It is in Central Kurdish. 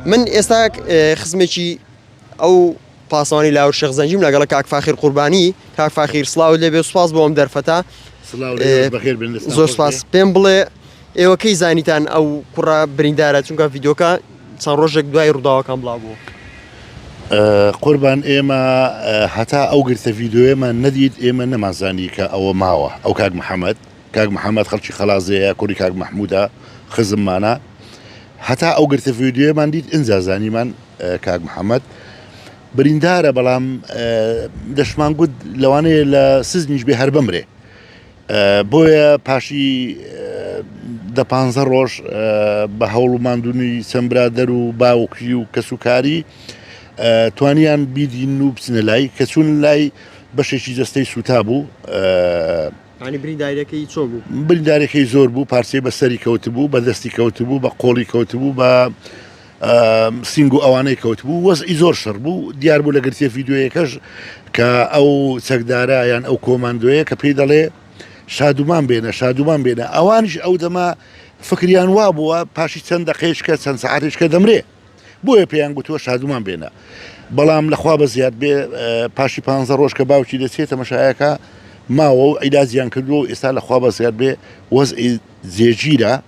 من ئێستا خزمێکی ئەو پاسەوانی لاهور شێخ زەنگیم لەگەڵە کاک فاخیر قوربانی. کاک فاخیر سڵاوت لێبێ، سوپاس بۆ ئەم دەرفەتە. زۆر سپاس. پێم بڵێ ئێوە کەی زانیتان ئەو کوڕە بریندارە، چونکە ڤیدۆکە چەند ڕۆژێک دوای ڕووداوەکان بڵاو بوو؟ قوربان ئێمە هەتا ئەو گرتە ڤیدۆیەمان نەدیت ئێمە نەمانزانی کە ئەوە ماوە. ئەو کاک محەممەد، کاک محەممەد خەڵکی خەڵازەیە، کوڕی کاک مححمودە، خزممانە. هەتا ئەو گرتە ڤیدیۆیەمان دیت ئینجا زانیمان کاک محەممەد بریندارە، بەڵام دەشمان گوت لەوانەیە لە سزنیش بێ هەر بمرێ. بۆیە پاشی دە پ ڕۆژ بە هەوڵ و ماندونی چەند برادەر و باوکی و کەسوکاری توانیان بیدین و بچنە لای، کە چوون لای بەشێکی جەستەی سووتا بوو. ینی بریندارەکەی چۆن بوو؟ بریندارەکەی زۆر بوو، پارچەی بە سەری کەوتبوو، بە دەستی کەوتبوو، بە قۆڵی کەوتبوو، بە سینگ و ئەوانەی کەوتبوو، وەزعی زۆر شڕ بوو. دیار بوو لە گرتیە ڤیدیۆیەکەش کە ئەو چەکدارە یان ئەو کۆماندۆیە کە پێی دەڵێ شادومان بێنە، شادومان بێنە، ئەوانیش ئەو دەمە فکریان وا بووە پاشی چەند دەقەیەکە چەند سەعاتێکە دەمرێ، بۆیە پێیان گوتووە شادومان بێنە. بەڵام لەخوا بە زیاد بێ پاشی پ ڕۆژ کە باوکی دەچێت تەمەشایەکە ماوە و عیلاجیان کردووە و ئێستا لەخوا بە زیاد بێ وەزعی جێگیرە.